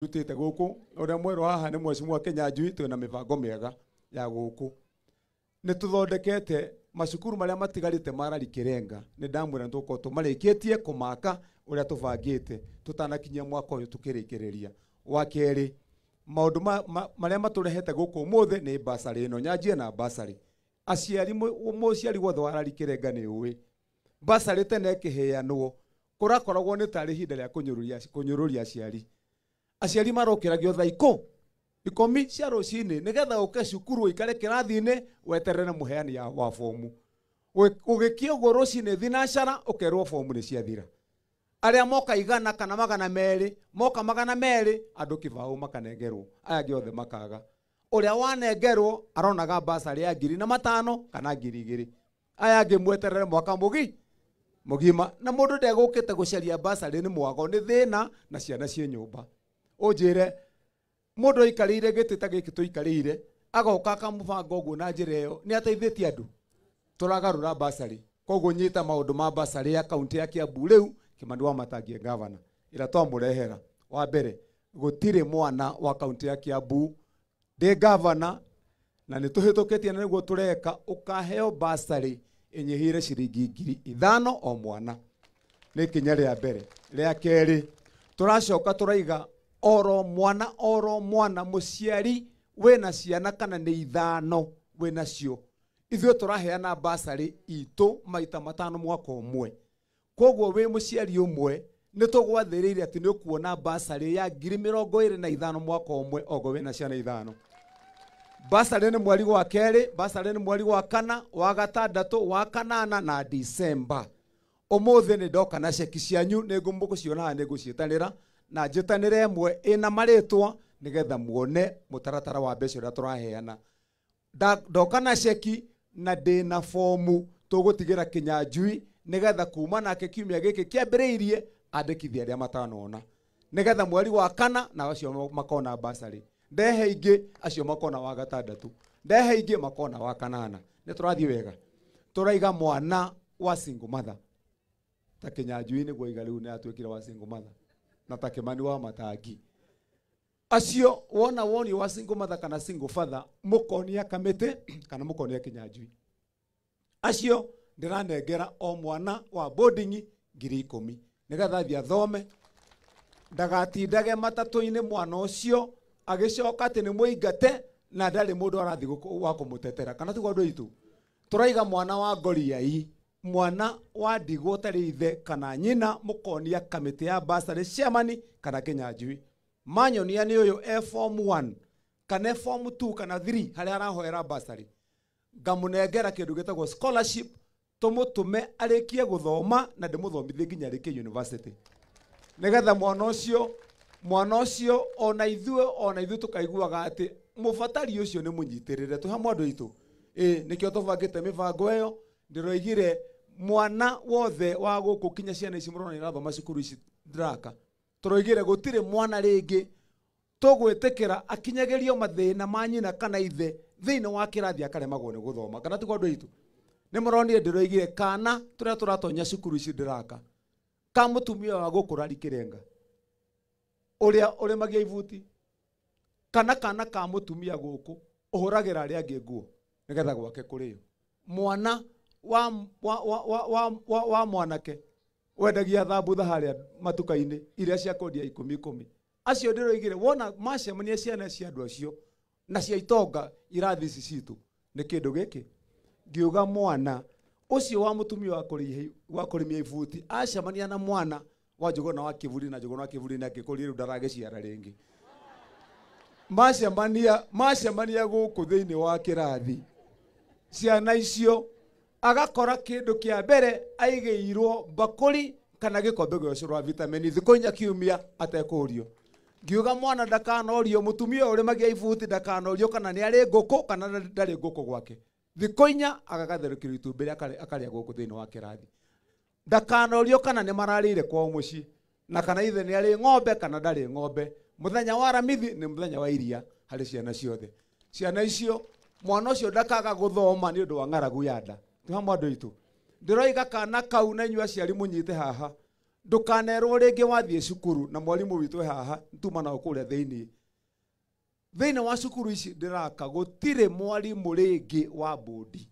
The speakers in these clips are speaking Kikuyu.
Rutĩte gũkũ ũrĩa mwerũ haha nĩ Mheshimiwa Kinyanjui, twĩna mĩbango mĩega ya gũkũ. Nĩ tũthondekete macukuru marĩa matigarĩte ma Rari Kĩrenga, nĩ ndamwĩra nĩ tũgũkorwo tũmarĩkĩtie kũmaka ũrĩa tũbangĩte tũtanakinyia mwaka ũyũ tũkĩrĩkĩrĩria. Wa kerĩ, maũndũ marĩa matũrehete gũkũ ũmũthĩ nĩ basarĩ ĩno. Nyanjie na basarĩ. Aciari, mũciari wothe wa Rari Kĩrenga nĩ ũĩ basarĩ tene ĩkĩheanwo kũrakoragwo nĩ tarĩ ihinda rĩa kũnyũrũria aciari. Aciari marokĩragio thaa 10 cia rũcinĩ nĩgetha ũke cukuru ũikare kĩrathi-inĩ weterere mũheani wa bomu. Ũgĩkia ũguo rũcinĩ thinacara ũkerwo bomu nĩ ciathira. Arĩa moka 100 kana 200, moka 200 andũ kĩbaũ makanengerwo, aya angĩ othe makaga. Ũrĩa wanengerwo aronaga basarĩ ya 5,000 kana 2,000. Aya angĩ mweterere mwaka mũgima. Na mũndũ ndegũkĩte gũcaria basarĩ nĩ mwago, nĩ thĩna na ciana ciĩ nyũmba. Ũnjĩre mũndũ aikarĩire gĩtĩ ta gĩkĩ tũikarĩire agoka akamũbanga ũguo na njĩra ĩyo nĩ ateithĩtie andũ. Tũragarũra basarĩ. Koguo nyita maũndũ ma basarĩ ya kaunti ya Kiambu rĩu Kimani Wamatangi gavana ĩrĩa twamũrehera. Wa mbere, gũtirĩ mwana wa kaunti ya Kiambu ndĩ gavana na nĩ tũhĩtũkĩtie na nĩguo tũreka ũkaheo basarĩ ĩnyihĩire ciringi 5,000 o mwana. Nĩ ikinya rĩa mbere. Rĩa kerĩ, tũracoka tũraiga oro mwana oro mwana mũciari wĩna ciana kana nĩ 5 wĩnacio, ithuĩ tũraheana basarĩ itũ maita 5 mwaka ũmwe. Koguo wĩ mũciari ũmwe nĩ tũgwathĩrĩire atĩ nĩ ũkuona basarĩ ya 25,000 mwaka ũmwe ogo wĩna ciana 5. Basarĩ nĩ mweri wa kerĩ, basarĩ nĩ mweri wa kana, wa gatandatũ, wa kanana na Disemba. Ũmũthĩ nĩ ndoka na ceki cianyu, nĩ ngũmũgũciona haha, nĩ ngũciĩtanĩra na njĩtanĩre ĩmwe ĩna marĩtwa nĩgetha muone mũtaratara wa mbeca ũrĩa tũraheana. Ndoka na ceki na ndĩna bomu tũgũtigĩra Kinyanjui nĩgetha kuma nake kiumia gĩkĩ kĩambĩrĩirie andĩkithie arĩa matanona, nĩgetha mweri wa kana na acio makona basarĩ, ndehe ingĩ acio makona wa gatandatũ, ndehe ingĩ makona wa kanana. Nĩ tũrathiĩ wega. Tũraiga mwana wa single mother ta Kinyanjui nĩguo iga rĩu nĩ atuĩkire wa single mother na ta Kimani wa Matangi. Acio wona woni wa single mother kana single father mũkonia kamĩtĩ kana mũkonia Kinyanjui. Acio ndĩranengera o mwana wa boarding 10,000 nĩgetha athiĩ athome, ndagatindage matatũ-inĩ mwana ũcio agĩcoka atĩ nĩ mũingate na ndarĩ mũndũ arathiĩ wa kũmũtetera. Kana tiguo andũ aitũ? Tũraiga mwana wa ngoriai, mwana wa ndigwa ũtarĩ ithe kana nyina, mũkonia kamĩtĩ ya basarĩ chairman kana Kinyanjui. Manyonia nĩ ũyũ e form 1 kana form 2 kana 3 harĩa arahoera basarĩ, ngamũnengera kĩndũ gĩtagwo scholarship tũmũtũme arĩkie gũthoma na ndĩmũthomithie nginya arĩkie university, nĩgetha mwana ũcio ona ithuĩ tũkaiguaga atĩ mũbatari ũcio nĩ mũnyitĩrĩre. Twĩ hamwe andũ aitũ? Ĩ, nĩkĩo tũbangĩte mĩbango ĩyo. Ndĩroigire mwana wothe wa gũkũ kinya ciana ici mũrona irathoma cukuru ici ndĩraka, tũroigire gũtirĩ mwana rĩngĩ tũgwĩtĩkĩra akinyagĩrio mathĩna ma nyina kana ithe thĩinĩ wa kĩrathi akaremagwo nĩ gũthoma. Kana tiguo andũ aitũ? Nĩ mũronire ndĩroigire kana tũrĩa tũratonya cukuru ici ndĩraka ka mũtumia wa gũkũ Rari Kĩrenga ũrĩa ũrĩmagia ibuti, kana kana ka mũtumia gũkũ ũhũragĩra arĩa angĩ nguo nĩgetha gwake kũrĩo, mwana wa mwanake wendagia thambutha harĩa matuka-inĩ iria cia kwendia 10 10, acio ndĩroigire wona macemania ciana cia andũ acio na cia itonga irathi ici citũ nĩ kĩndũ gĩkĩ. Ngiuga mwana ũcio wa mũtumia wa kũrĩmia ibuti acemania na mwana wa Njũgũna wa Kĩburi, na Njũgũna wa Kĩburi nĩ angĩkũria rĩu ndaragĩciara rĩngĩ, macemania gũkũ thĩinĩ wa kĩrathi ciana icio agakora kĩndũ kĩa mbere aigĩirwo mbakũri kana gĩkombe gĩa ũcũrũ wa vitamini thikũ 4 kiumia atekũrio. Ngiuga mwana ndakanorio, mũtumia ũrĩmagia ibuti ndakanorio kana nĩ arĩ ngũkũ kana ndarĩ ngũkũ gwake, thikũ 4 agagatherũkĩrio itumbĩ akarĩa gũkũ thĩinĩ wa kĩrathi. Ndakanorio kana nĩ mararĩire kwao mũciĩ na kana ithe nĩ arĩ ng'ombe kana ndarĩ ng'ombe. Mũthenya wa Aramithi nĩ mũthenya wa iria harĩ ciana ciothe. Ciana icio mwana ũcio ndakaga gũthoma nĩ ũndũ wa ng'aragu ya nda. Twĩ hamwe andũ aitũ? Ndĩroiga kana kau na inyuĩ aciari mũnyite haha, Ndukanerwo ringi wathie cukuru na mwarimu witũ haha ntuma nao kũrĩa thĩinĩ. Thĩinĩ wa cukuru ici ndĩraka gũtirĩ mwarimu rĩngĩ wa bodi.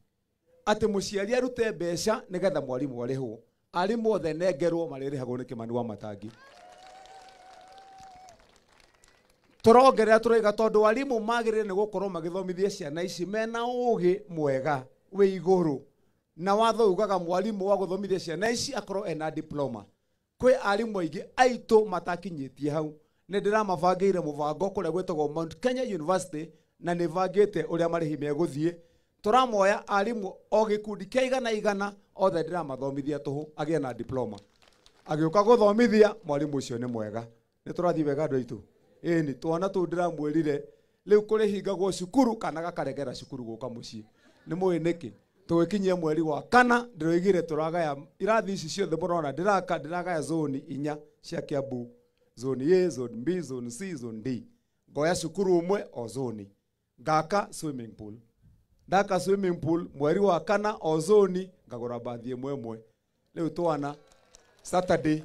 Atĩ mũciari arute mbeca nĩgetha mwarimu arĩhwo. Arimũ othe nengerwo marĩrĩhagwo nĩ Kimani wa Matangi. Tũrongerera tũraiga tondũ arimũ magĩrĩire nĩ gũkorwo magĩthomithia ciana ici mena ũgĩ mwega wĩ igũrũ. Na watho ugaga mwarimu wa gũthomithia ciana ici akorwo ena diploma. Kwĩ arimũ aingĩ aitũ matakinyĩtie hau. Nĩ ndĩramabangĩire mũbango kũrĩa gwĩtagwo Mount Kenya University na nĩ bangĩte ũrĩa marĩhi megũthiĩ. Tũramoya arimũ o gĩkundi kĩa igana igana othe ndĩramathomithia tũhũ agĩe na diploma. Agĩũka gũthomithia mwarimu ũcio nĩ mwega. Nĩ tũrathiĩ wega andũ aitũ? Ĩni twana tũu ndĩramwĩrire rĩu kũrĩhingagwo cukuru kana gakaregera cukuru gũka mũciĩ. Nĩ mũĩ nĩkĩ? Tũgĩkinyia mweri wa kana ndĩroigire tũragaya irathi ici ciothe mũrona ndĩraka ndĩragaya zoni inya cia Kiambu. Zone A, zone B, zone C, zone D. Ngoya cukuru ũmwe o zoni. Ngaka swimming pool. Ndaka swimming pool mweri wa kana o zoni ngagũra bathi ĩmwe ĩmwe. Rĩu twana Saturday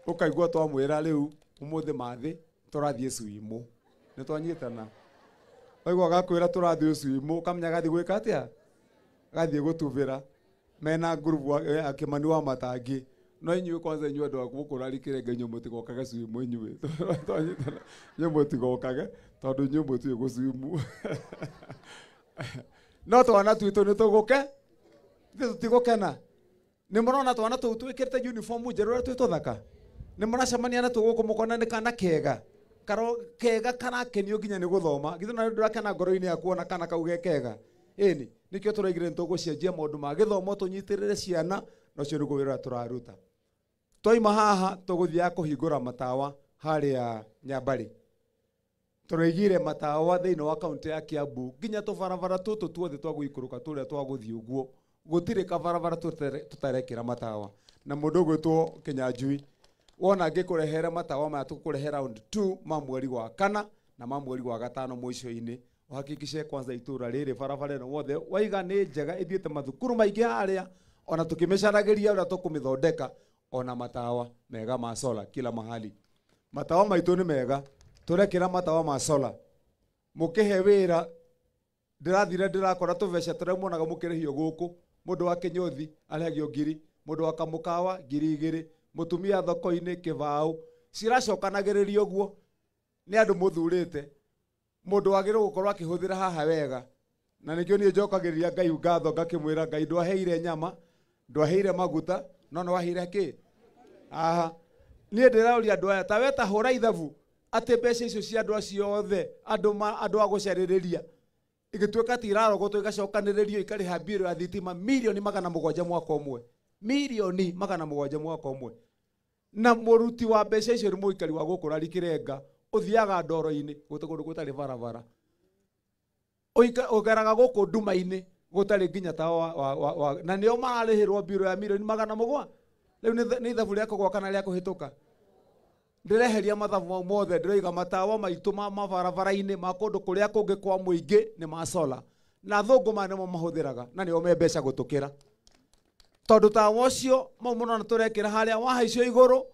ũkaigua twamwĩra rĩu ũmũthĩ mathĩ tũrathiĩ swimu. Nĩ twanyitana. Waigua gakwĩra tũrathiĩ swimu ũkamenya gathiĩ gwĩka atĩa? Gathiĩ gũtubĩra. Mena ngurubu ya Kimani wa Matangi. No inyuĩ kwanza inyuĩ andũ a gũkũ Rarikirenga inyuĩ mũtigokage swimu inyuĩ. Twanyitana. Inyuĩ mũtigokage tondũ inyuĩ mũtiũĩ gũswimu. No twana twitũ nĩ tũgũke? Ithuĩ tũtigũkena. Nĩ mũrona twana tũu twĩkĩrĩte uniform njerũ ũrĩa twĩ tũthaka? Nĩ mũracemania na tũu gũkũ mũkona nĩ kana kega. Karo kega karakenio nginya nĩ gũthoma. Githĩ ona ndũrakena ngoro-inĩ yaku ona kana kau ge kega. Ĩni, nĩkĩo tũraigire nĩ tũgũcenjia maũndũ ma gĩthomo tũnyitĩrĩre ciana na ũcio nĩguo wĩra tũraruta. Twaima haha tũgũthiaga kũhingũra matawa harĩa Nyambarĩ. Tũraigire matawa thĩinĩ wa kaunti ya Kiambu nginya tũbarabara tũtũ tuothe twa gũikũrũka tũrĩa twa gũthiĩ ũguo gũtirĩ kabarabara tũtarekĩra matawa. Na mũndũ ũgwĩtwo Kinyanjui wona ngĩkũrehere matawa maya tũkũrehe round 2 ma mweri wa kana na ma mweri wa gatano mũico-inĩ. Uhakikishe kwanza itũra rĩrĩ barabara ĩno wothe waiga nĩ njega ithiĩte mathukuru maingĩ harĩa ona tũkĩmĩcaragĩria ũrĩa tũkũmĩthondeka ona matawa mega ma sola kila mahali. Matawa maitũ nĩ mega tũrekĩra matawa ma sola. Mũkĩhe wĩra ndĩrathire ndĩrakora tũbeca tũrĩa muonaga mũkĩrĩhio gũkũ. Mũndũ wa kĩnyũthi arĩhagio ngiri, mũndũ wa kamũkawa ngiri igĩrĩ, mũtumia thoko-inĩ kĩbaũ. Ciracokanagĩrĩrio ũguo nĩ andũ mũthurĩte. Mũndũ wagĩrĩirwo gũkorwo akĩhũthĩra haha wega. Na nĩkĩo niĩ njokagĩrĩria Ngai ngatho ngakĩmwĩra Ngai ndwaheire nyama, ndwaheire maguta, no nĩwaheire kĩ? Aha. Niĩ ndĩraũria andũ aya ta we ta hũra ithabu atĩ mbeca icio cia andũ acio othe andũ a gũcarĩrĩria igĩtuĩka atĩ irarogotwo igacokanĩrĩrio ikarĩha mbirũ ya thitima mirioni 700 mwaka ũmwe. Mirioni 700 mwaka ũmwe. Na mũruti wa mbeca icio nĩ mũikari wa gũkũ Rarikirenga ũthiaga ndoro-inĩ gũtarĩ kũndũ gũtarĩ barabara. Ũgeraga gũkũ nduma-inĩ gũtarĩ nginya tawa wa na nĩo mararĩhĩrwo mbirũ ya mirioni 700. Rĩu nĩ ithabu rĩa kũgwa kana rĩa kũhĩtũka. Ndĩreheria mathabu mau mothe ndĩroiga matawa maitũ ma mabarabara-inĩ ma kũndũ kũrĩa kũngĩ kwa mũingĩ nĩ ma sola. Na athũngũ maya nĩmo mahũthĩraga na nĩo me mbeca gũtũkĩra. Tondũ tawa ũcio mau mũrona tũrekĩra harĩa wahaicio igũrũ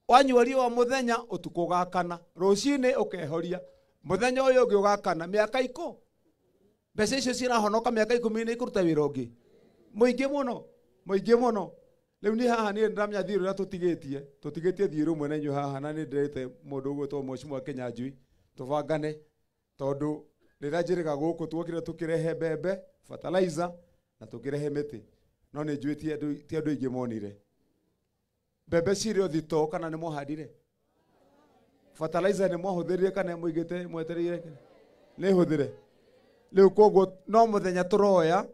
wanyua riũa mũthenya ũtukũ ũgakana, rũcinĩ ũkehoria, mũthenya ũyũ ũngĩ ũgakana, mĩaka ikũ mbeca icio cirahonoka mĩaka 10 nĩ ikũruta wĩra ũngĩ mũingĩ mũno, mũingĩ mũno. Rĩu niĩ haha niĩ ndĩramenya thiirĩ ũrĩa tũtigĩtie, tũtigĩtie thiirĩ ũmwe na inyuĩ haha na nĩ ndĩrĩte mũndũ ũgwĩtwo Mheshimiwa Kinyanjui tũbangane tondũ rĩrĩa njĩrĩga gũkũ tuokire tũkĩrehe mbembe, fertilizer na tũkĩrehe mĩtĩ. No nĩ njũĩ ti andũ aingĩ monire. Mbembe cirĩ o thitoo kana nĩ mwahandire? Fertilizer nĩ mwahũthĩrire kana mũigĩte mwetereire? Nĩ hũthĩre. Rĩu koguo no mũthenya tũroya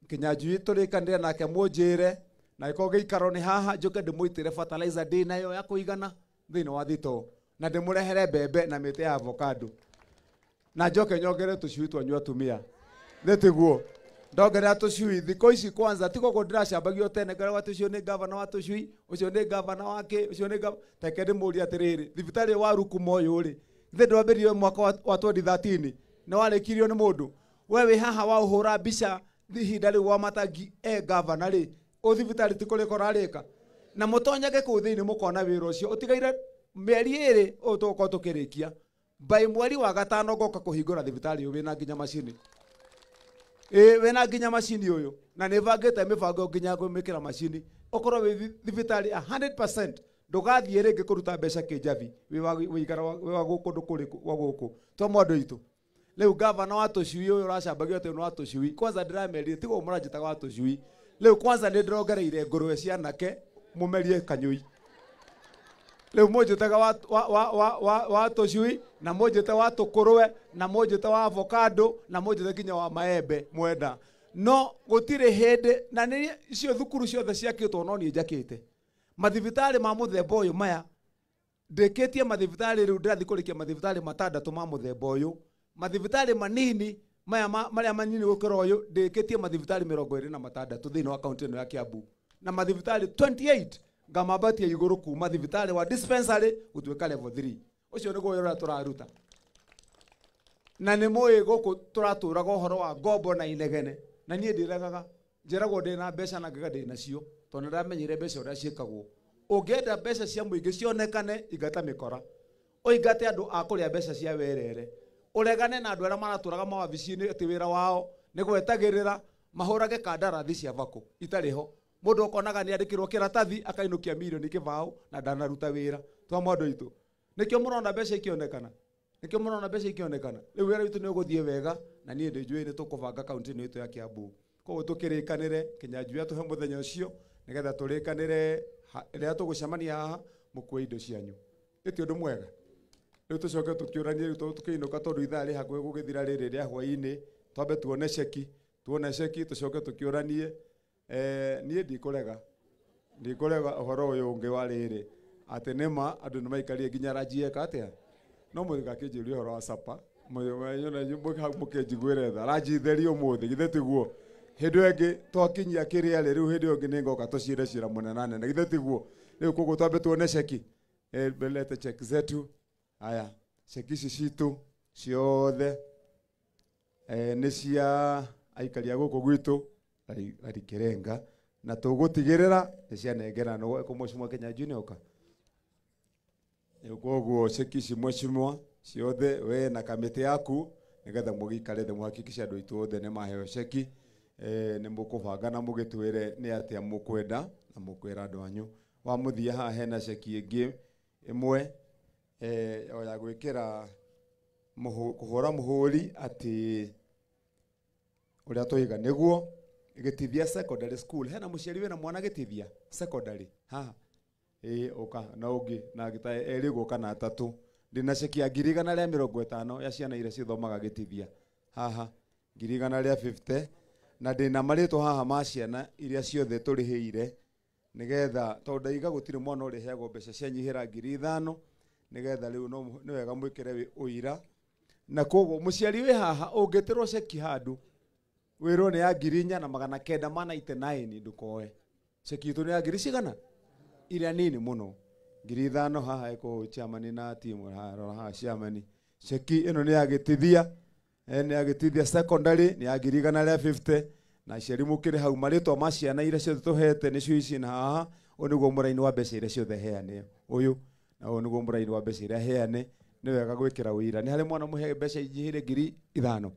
Kinyanjui tũrĩkanĩre nake mũnjĩre na ĩkorwo gĩikaro nĩ haha njũke ndĩmũitĩre fertilizer ndĩ nayo ya kũigana thĩinĩ wa thitoo na ndĩmũrehere mbembe na mĩtĩ ya avocado na njoke nyongere tũcui twanyu atumia. Nĩ tiguo? Ndongerera tũcui thikũ ici kwanza ti koguo ndĩracambagio tene ngeragwo atĩ ũcio nĩ gavana wa tũcui, ũcio nĩ gavana wa kĩ, ũcio nĩ teke ndĩmũrie atĩrĩrĩ, thibitarĩ wa Rukumo ũyũ rĩ, githĩ ndwambĩrĩirio mwaka wa 2013 nĩ warĩkirio nĩ mũndũ? We wĩ haha wa ũhũra mbica ihinda rĩu wa Matangi e gavana rĩ, ũ thibitarĩ ti kũrĩka ũrarĩka? Na mũtonyage kũu thĩinĩ mũkona wĩra ũcio ũtigaire mĩeri ĩrĩ ũyũ tũgũkorwo tũkĩrĩkia. By mweri wa gatano ngoka kũhingũra thibitarĩ ũyũ wĩna nginya macini. Ĩĩ wĩna nginya macini ũyũ na nĩ bangĩte mĩbango nginya ngũmĩkĩra macini ũkorwo wĩ thibitarĩ 100% ndũgathiĩ rĩngĩ kũruta mbeca kĩnjabi wĩ wa gũkũ ndũkũrĩ wa gũkũ twa mwandũ witũ. Rĩu gavana wa tũcui ũyũ ũracambagio atĩ nĩ wa tũcui kwanza ndĩramerire tigo mũranjĩtaga wa tũcui rĩu kwanza nĩ ndĩrongereire ngũrwe cianake mũmerie kanyũi. Rĩu mũnjĩtaga wa tũcui na mũnjĩte wa tũkũrwe na mũnjĩte wa avocado na mũnjĩte nginya wa maembe mwenda. No gũtirĩ hĩndĩ na nĩ icio thukuru ciothe ciakĩtwo no niĩ njakĩte. Mathibitarĩ ma mũthemba ũyũ maya ndĩkĩtie mathibitarĩ rĩu ndĩrathiĩ kũrĩkia mathibitarĩ matandatũ ma mũthemba ũyũ. Mathibitarĩ manini maya marĩa manini gũkĩra ũyũ ndĩkĩtie mathibitarĩ 26 thĩinĩ wa kaunti ĩno ya Kiambu. Na mathibitarĩ 28 ngamambatia igũrũ kuma thibitarĩ wa dispensary gũtuĩka level 3. Ũcio nĩguo wĩra ũrĩa tũraruta. Na nĩ mũĩ gũkũ tũratũraga ũhoro wa ngombo na inegene. Na niĩ ndĩregaga njĩragwo ndĩna mbeca na ngaiga ndĩ nacio tondũ nĩndamenyire mbeca ũrĩa ciĩkagwo. Ũngĩenda mbeca cia mũingĩ cionekane ingata mĩkora. Ũingate andũ a kũrĩa mbeca cia werere. Ũregane na andũ arĩa maratũraga mawabici-inĩ atĩ wĩra wao nĩ gwetagĩrĩra mahũrage kandarathi cia bako itarĩ ho. Mũndũ ũkonaga nĩ andĩkĩrwo kĩratathi akainũkia mirioni kĩbaũ na ndanaruta wĩra. Twa mwandũ witũ. Nĩkĩo mũrona mbeca ikĩonekana. Nĩkĩo mũrona mbeca ikĩonekana. Rĩu wĩra witũ nĩ ũgũthiĩ wega na niĩ ndĩnjũĩ nĩ tũkũbanga kaunti ĩno itũ ya Kiambu. Koguo tũkĩrĩkanĩre Kĩnyanjui atũhe mũthenya ũcio nĩgetha tũrĩkanĩre rĩrĩa tũgũcemania haha mũkue indo cianyu. Ĩti ũndũ mwega. Rĩu tũcoke tũkĩũranie rĩu tũkĩinũka tondũ ithaa rĩ hakuhĩ gũgĩthira rĩrĩ rĩa hwaĩ-inĩ twambe tuone ceki, tuone ceki tũcoke tũkĩũranie. Niĩ ndikũrega. Ndikũrega ũhoro ũyũ ũngĩ wa rĩrĩ atĩ nĩma andũ nĩ maikarire nginya ranji eka atĩa. No mũtigakĩnjĩrie ũhoro wa sapa. Mũkĩnjiguĩre tha. Ranji theri ũmũthĩ githĩ tiguo. Hĩndĩ ĩyo ĩngĩ twakinyia kĩrĩa rĩ rĩu hĩndĩ ĩyo ĩngĩ nĩ ngoka tũcire cira mũnenanene githĩ tiguo. Rĩu koguo twambe tuone ceki. Lete cheki zetu. Haya, ceki ici citũ ciothe nĩ cia aikari a gũkũ gwitũ Lari Kĩrenga na tũgũtigĩrĩra nĩ cianengeranwo kũ Mheshimiwa Kĩnyanjui nĩoka. Koguo ceki ici mheshimiwa ciothe we na kamĩtĩ yaku nĩgetha mũgĩikare thĩ mũhakikishe andũ aitũ othe nĩ maheo ceki. Nĩ mũkũbanga na mũgĩtwĩre nĩ atĩa mũkwenda na mũkwĩra andũ anyu. Wa mũthia haha hena ceki ĩngĩ ĩmwe o ya gwĩkĩra kũhũra mũhũri atĩ ũrĩa tũiga nĩguo Gĩtithia secondary school. Hena mũciari wĩna mwana Gĩtithia secondary haha. Ĩĩ ũka na ũngĩ na gĩta erĩ gũka na atatũ. Ndĩna ceki ya 150,000 ya ciana iria cithomaga Gĩtithia haha 150,000 na ndĩna marĩtwa haha ma ciana iria ciothe tũrĩhĩire nĩgetha tondũ ndaiga gũtirĩ mwana ũrĩheagwo mbeca cianyihĩra 5,000 nĩgetha rĩu no nĩ wega mwĩkĩre ũira. Na koguo mũciari wĩ haha ũngĩtĩrwo ceki handũ wĩrwo nĩ ya 4,999 ndũkoe. Ceki itũ nĩ ya ngiri cigana? Iria nini mũno. 5,000 haha ĩkũ chairman na timu haha rora haha chairman. Ceki ĩno nĩ ya Gĩtithia. Nĩ ya Gĩtithia secondary nĩ ya 150,000 na aciari mũkĩrĩ hau marĩtwa ma ciana iria ciothe tũhete nĩcio ici na haha. Ũyũ nĩguo mũraini wa mbeca iria ciothe heane. Ũyũ na ũyũ nĩguo mũraini wa mbeca iria heane. Nĩ wega gwĩkĩra ũira. Nĩ harĩ mwana mũhe mbeca inyihĩire 5,000?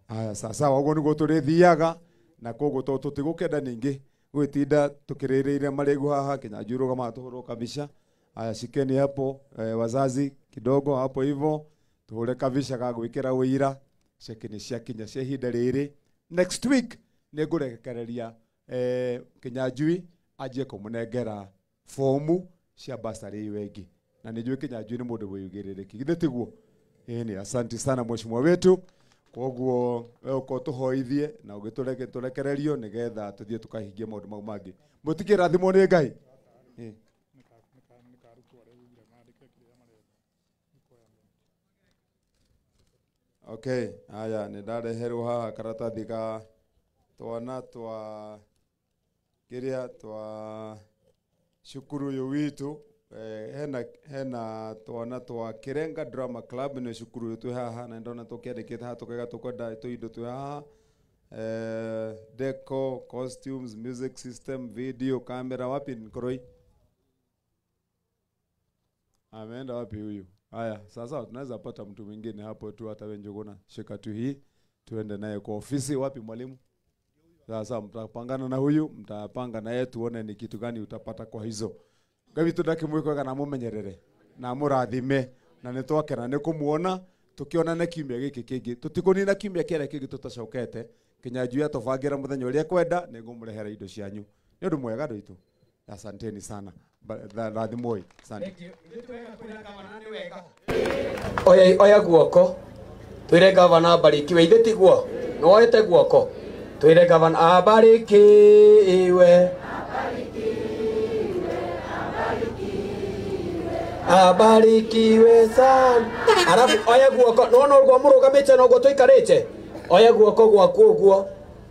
Aya, sawa ũguo nĩguo tũrĩthiaga na koguo tondũ tũtigũkenda ningĩ gwĩtinda tũkĩrĩrĩire marĩgu haha Kĩnyanjui rũgama tũhũrwo kabica. Aya, shikeni hapo wazazi kidogo hapo hivyo tũhũre kabica ga gwĩkĩra ũira. Ceki nĩ ciakinya cia ihinda rĩrĩ. Next week nĩ ngũrekereria Kĩnyanjui anjie kũmũnengera fomu cia bursary ĩyo ĩngĩ. Na nĩ njũĩ Kĩnyanjui nĩ mũndũ wĩigĩrĩrĩki githĩ tiguo? Ĩĩ, asante sana mheshimiwa wetu. Koguo we ũkorwo tũhoithie na ũgĩtũrekererio nĩgetha tũthiĩ tũkahingie maũndũ mau mangĩ. Mũtikĩrathimwo nĩ Ngai. Okay, haya nĩ ndareherwo haha karatathi ga twana twa kĩrĩa twa cukuru ũyũ witũ. Hena twana twa Kĩrenga Drama Club nĩ cukuru ũyũ twĩ haha na ndona tũkĩandĩkĩte haha tũkaiga tũkwenda tũindo twĩ haha. Deco, costumes, music system, video, camera. Wapi Nkoroi? Ameenda wapi huyu? Haya, sasa tunaweza pata mtu mwingine hapo tu, hata wewe Njuguna shika tu hii tuende naye kwa ofisi. Wapi mwalimu? Sasa mtapangana na huyu, mtapanga naye tuone ni kitu gani utapata kwa hizo. Gabi tudaki mwiko kana mumenyerere na murathime na nitwakena ni kumuona tukionane kiumia giki kingi. Tutikunina kiumia kĩrĩa kĩngĩ tutacokete. Kinyanjui atubangira muthenya ũrĩa kwenda nĩngũmũrehera indo cianyu. Nĩ ũndũ mwega andũ aitũ. Asanteni sana. Rathimoi. Asante. Oya oya guoko. Twire gavana abarikiwe ithe tiguo. Nĩwoete guoko. Twire gavana abarikiwe. Abarikiwe sana. Arafu oya guoko. Nĩwona ũguo mũrũgamĩte na ũguo tũikarĩte. Oya guoko gwaku ũguo.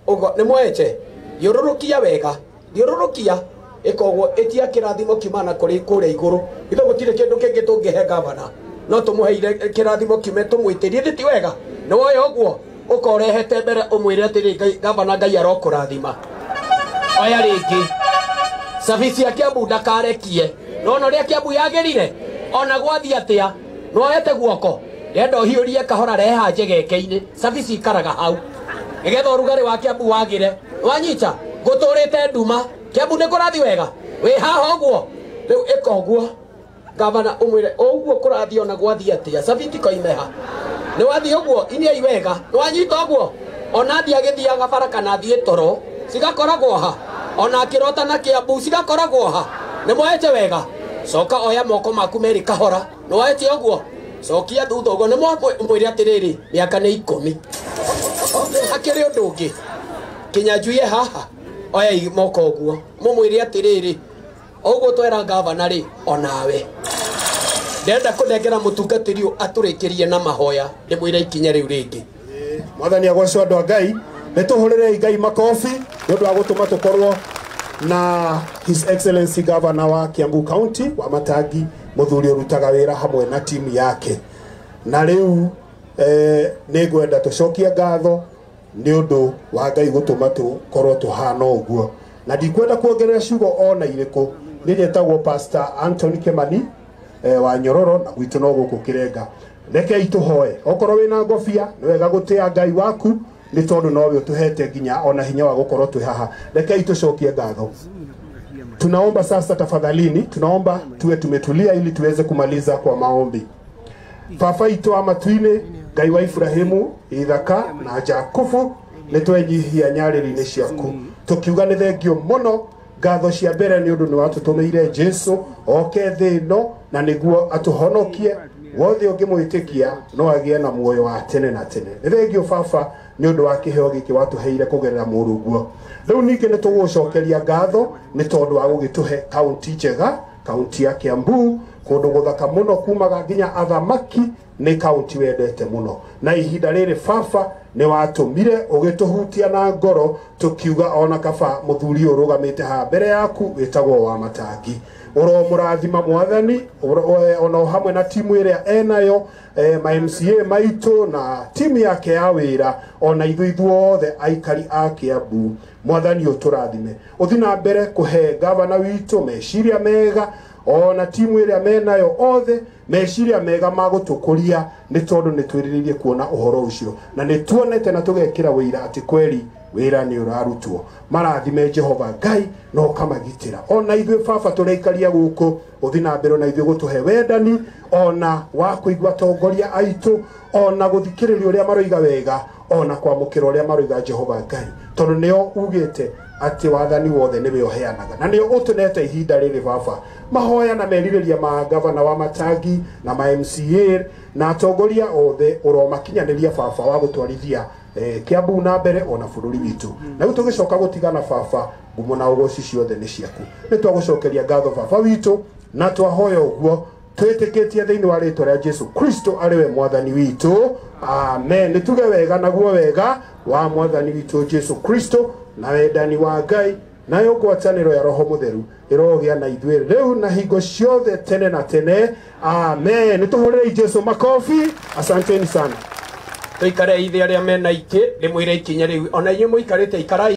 Ũguo nĩmwoete. Thiũrũrũkia wega. Thiũrũrũkia. Ĩka ũguo ĩtia kĩrathimo kiumana kũrĩ kũrĩa igũrũ. Ithe gũtirĩ kĩndũ kĩngĩ tũngĩhe gavana. No tũmũheire kĩrathimo kiume tũmwĩtĩrie thĩ ti wega. Nĩwoya ũguo ũkorehete mbere ũmwĩre atĩrĩ gavana Ngai arokũrathima. Oya rĩngĩ. Cabici ya Kiambu ndakarekie. Nĩwona ũrĩa Kiambu yagĩrire? Ona gwathiĩ atĩa? Nĩwoete guoko. Ndĩrenda ũhiũrie kahora reha njegeke-inĩ. Cabici ikaraga hau. Nĩgetha ũrugarĩ wa Kiambu wagĩre. Wanyita? Gũtũrĩte nduma. Kiambu nĩ kũrathiĩ wega? Wĩ haha ũguo? Rĩu ĩka ũguo. Gavana ũmwĩre ũguo kũrathiĩ ona gwathiĩ atĩa. Cabi tikoime ha. Nĩwathiĩ ũguo? Iniai wega. Nĩwanyita ũguo? Ona athiĩ agĩthiaga bara kana athiĩ toro, cigakoragwo ha. Ona akĩrota na Kiambu cigakoragwo ha. Nĩmwoete wega? Coka oya moko maku merĩ kahora. Nĩwoete ũguo? Cokia thutha ũguo. Nĩmwĩre atĩrĩrĩ, mĩaka nĩ 10. Hakĩrĩ ũndũ ũngĩ. Kinyanjui e haha. Oya moko ũguo. Mũmwĩre atĩrĩrĩ, ũguo twera gavana rĩ, onawe. Ndĩrenda kũnengera mũtungatĩri ũyũ atũrĩkĩrie na mahoya, ndĩmwĩre ikinya rĩu rĩngĩ. Mwathani agocwo andũ a Ngai, nĩ tũhũrĩrei Ngai makobi nĩ ũndũ wa gũtũma tũkorwo na His Excellency Governor wa Kiambu County wa Matangi, mũthuri ũrutaga wĩra hamwe na timu yake. Na rĩu nĩ ngwenda tũcokie ngatho nĩ ũndũ wa Ngai gũtũma tũkorwo tũhana ũguo. Na ndikwenda kuongerera ciugo ona irĩkũ. Niĩ njĩtagwo Pastor Anthony Kimani wa Nyororo na gwitũ no gũkũ Kĩrenga. Rekei tũhoe. Okorwo wĩna ngobia nĩ wega gũtĩa Ngai waku nĩ tondũ nowe ũtũhete nginya ona hinya wa gũkorwo twĩ haha. Rekei tũcokie ngatho. Tunaomba sasa, tafadhalini, tunaomba tuwe tumetulia ili tuweze kumaliza kwa maombi. Baba itũ wa matu-inĩ, Ngai wa Ibrahimu, Ithaka na Jakubu, nĩ twenyihia nyarĩrĩ-inĩ ciaku tũkiuga nĩ thengio mũno. Ngatho cia mbere nĩ ũndũ nĩ watũtũmĩire Jesu oke thĩ ĩno na nĩguo atũhonokie. Wothe ũngĩmwĩtĩkia no agĩe na muoyo wa tene na tene. Nĩ thengio Baba nĩ ũndũ wa kĩheo gĩkĩ watũheire kũgerera mũrũguo. Rĩu ningĩ nĩ tũgũcokeria ngatho nĩ tondũ wa gũgĩtũhe kaunti njega, kaunti ya Kiambu, kũndũ gũthaka mũno kumaga nginya athamaki. Nĩ kaunti wendete mũno, na ihinda rĩrĩ Baba nĩ watũmire ũgĩtũhutia na ngoro tũkiuga ona kaba mũthuri ũyũ ũrũgamĩte haha mbere yaku wĩtagwo wa Matangi. Ũromũrathima Mwathani ona o hamwe na timu ĩrĩa enayo, ma MCA maitũ na timu yake ya wĩra, ona ithuĩ ithuothe aikari a Kiambu. Mwathani ũtũrathime, ũthiĩ na mbere kũhe gavana witũ meciria mega ona timu ĩrĩa menayo othe meciria mega ma gũtũkũria, nĩ tondũ nĩ twĩrirĩirie kuona ũhoro ũcio na nĩ tuonete na tũgekĩra wĩira atĩ kweri wĩra nĩ ũrarutwo. Marathime Jehova Ngai na ũkamagitĩra. Ona ithuĩ Baba tũraikaria gũkũ, ũthiĩ na mbere ona ithuĩ gũtũhe wendani ona wa kũigua atongoria aitũ, ona gũthikĩrĩria ũrĩa maroiga wega, ona kwamũkĩra ũrĩa maroiga Jehova Ngai, tondũ nĩo ugĩte atĩ wathani wothe nĩwe ũheanaga na nĩo ũtũnete ihinda rĩrĩ Baba. Mahoya na merirĩria ma gavana wa Matangi na ma MCA na atongoria othe ũromakinyanĩria Baba wa gũtwarithia Kiambu na mbere ona bũrũri witũ. Na rĩu tũgĩcoka gũtigana Baba, ngumo na ũgoci ciothe nĩ ciaku. Nĩ twagũcokeria ngatho Baba witũ na twahoya ũguo twĩtĩkĩtie thĩinĩ wa rĩtwa rĩa Jesu Kristo arĩ we Mwathani witũ. Amen. Nĩ tuge wega naguo wega wa Mwathani witũ Jesu Kristo na wendani wa Ngai nayo ngwatanĩro ya Roho Mũtheru ĩrogĩa na ithuĩ rĩu na hingo ciothe tene na tene. Amen. Nĩ tũhũrĩrei Jesu makobi. Asanteni sana. Tũikare ithe arĩa mena itĩ, ndĩmwĩre ikinya rĩu. Ona inyuĩ mũikarĩte ikarai.